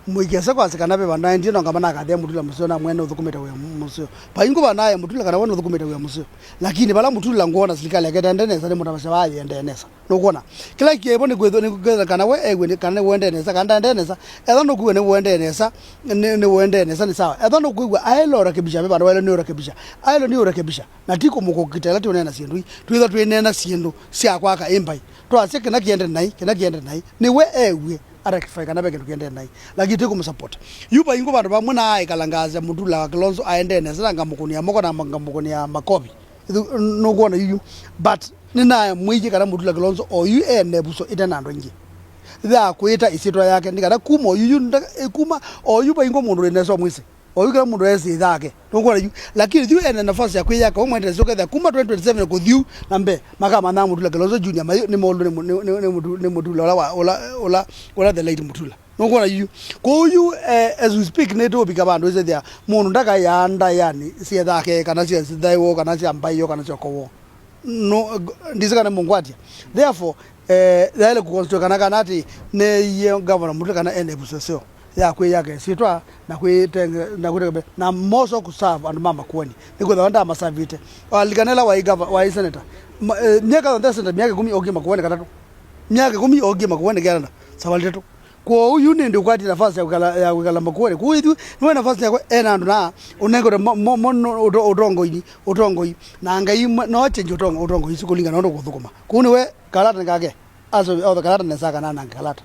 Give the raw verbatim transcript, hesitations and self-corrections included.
Mũikese kwasya kana ve vandũ aendie no ngama nakathĩa Mutula mũseo na mwene ũthũkũmĩte wĩa mũseo. Vaingũ vanaye Mutula kana we nũthũkũmĩte wĩa mũseo. Lakini vala Mutula ngwona silikali yake ĩtende nesa, nĩ mũtavasya vaayĩendee nesa. Nũkwona? Kĩla kĩevo nĩ kwĩthwa, nĩ kwĩthwa kana we ewe nĩ, kana nĩ wendee nesa, kana ndaendee nesa. Ethwa nũkwĩw'a nĩ wendee nesa, nĩ, nĩ wendee nesa, nĩ sawa. Ethwa nũkwĩw'a aĩle ũrekebisha, ve vandũ waĩle nĩ ũrekebisha. Aĩle nĩ ũrekebisha. Na ti kũmũkũkita ĩla tũneena syĩndũ ii. Twĩthwa twĩneena syĩndũ sya kwaka ĩ mbai. Twasya kĩna kĩende naĩ, kĩna kĩende naĩ. Nĩwe ewe arectify kana ve kĩndũ kĩendee naĩ. Lakini ti kũmũsupport. Yu vaingũ vandũ vamwe naaĩkala ngasya Mutula wa Kilonzo aendee nesa na ngamũkũnĩa moko na ngamũkũnĩa makovi. Ithu-, nũkwona yuyu. But nĩnaamwĩie kana Mutula Kilonzo oyu ene vuso ĩte na andũ aingĩ ya kwĩta ĩsyĩtwa yake, nĩ kana kuma oyu yu nda-, kuma oyu vaingũ mũndũ wĩ nesa mwĩsĩ. Oyu kĩla mũndũ esĩ yake. Nũkwona yu. Lakini yu ene nafasi ya kwĩyaka, ũmwendete syo kethĩa kuma twenty twenty-seven kũthiu na mbee, makamanyaa Mutula Kilonzo Junior, mayu nĩ maũndũ nĩ mu-, nĩ, nĩ, nĩ Mutu-, nĩ Mutula ũla wa, ũla, ũla, ũla the late Mutula. Nũkwona yu. Kwoou yu, eh, as we speak, nĩtũũvika vandũ ĩsethĩa mũndũ ndakayaa nda yani syethake, kana sya thaiwo, kana sya mbaio, kana sya kowo. No, ndisi kana mũngwatia. Therefore, eh, yaĩle kũconstitute kana, kana atĩ nĩye Governor Mutula kana ene vuso seo ya kwĩyaka ĩsyĩtwa na kwĩtenge-, na kwĩtenge-, na moso kũserve andũ ma Makueni. Nĩkwĩthĩwa ndamasavĩte. Alikanela waĩ gava-, waĩ senator. Ma-, eh, myaka yonthe senator, myaka ĩkũmi okie Makueni katatũ. Myaka ĩkũmi okie Makueni kenda. Savalĩ tatũ. Kwoou yu nĩndĩ ũkwatie nafasi ya kwĩkala, ya kwĩkala Makueni. Kwoou ithyĩ, nĩwe nafasi yakwa, ena andũ na ũnengete mo, mo, mo, no, ũto-, ũtongoi, ũtongoi. Na Ngai mwe-, no change ũtongo, ũtongoi isu kũlingana na ũndũ kũthũkũma. Kwoou nĩwe kalata nĩ kake. Aso, othe kalata nesa kana nange kalata.